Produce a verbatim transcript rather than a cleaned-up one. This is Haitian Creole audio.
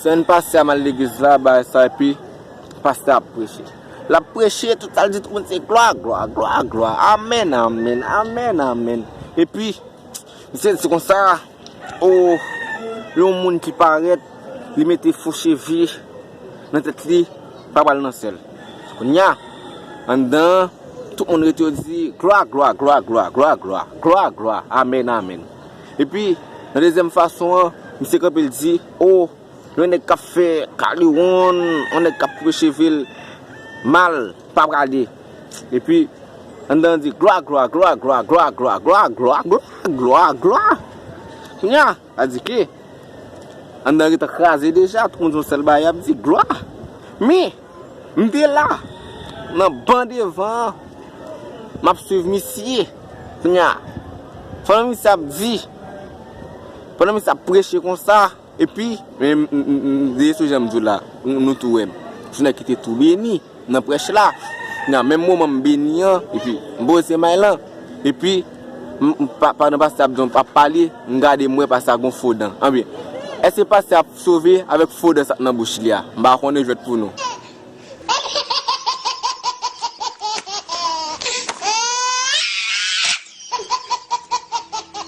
Semèn pase a m al legliz la, bagay sa, epi pastè ap preche. L ap preche, tout sa l di, tout moun se glwa, glwa, glwa, glwa, amèn, amèn, amèn, amèn. Epi, misye di konsa, o, yon moun ki parèt, li mete fo cheve nan tèt li, pa pral nan syèl. Kounye a, anndan an, tout moun rete yo di, glwa, glwa, amèn, amèn. Epi, nan dezyèm fason an, misye kanpe l di, o, yon nèg k ap fè kaliwon, yon nèg k ap koupe cheve l mal, pa prale. Epi, anndan an di, glwa, glwa, glwa, glwa, glwa, glwa, glwa, glwa, glwa, glwa, glwa. Kounye a, sa di ke, anndan an gentan kraze deja, tout moun se yon sèl bagay y ap di, glwa. Men, m te la, nan ban devan an, m ap swiv misye. Kounye a, pandan misye ap di, pandan misye ap preche konsa, epi, men, m, m, m, m, deye sou jan m di w la, nou, nou tou wè m. Se yon nèg ki te tou beni nan prèch la. Nan menm moman m beni an, epi m poze may lan, epi m, m, pa, pandan pastè ap di, ap pale, m gade, m wè pastè a gon fo dan. Anben, èske pastè ap sove avèk fo dan sa k nan bouch li a? M pa konnen, jwèt pou nou.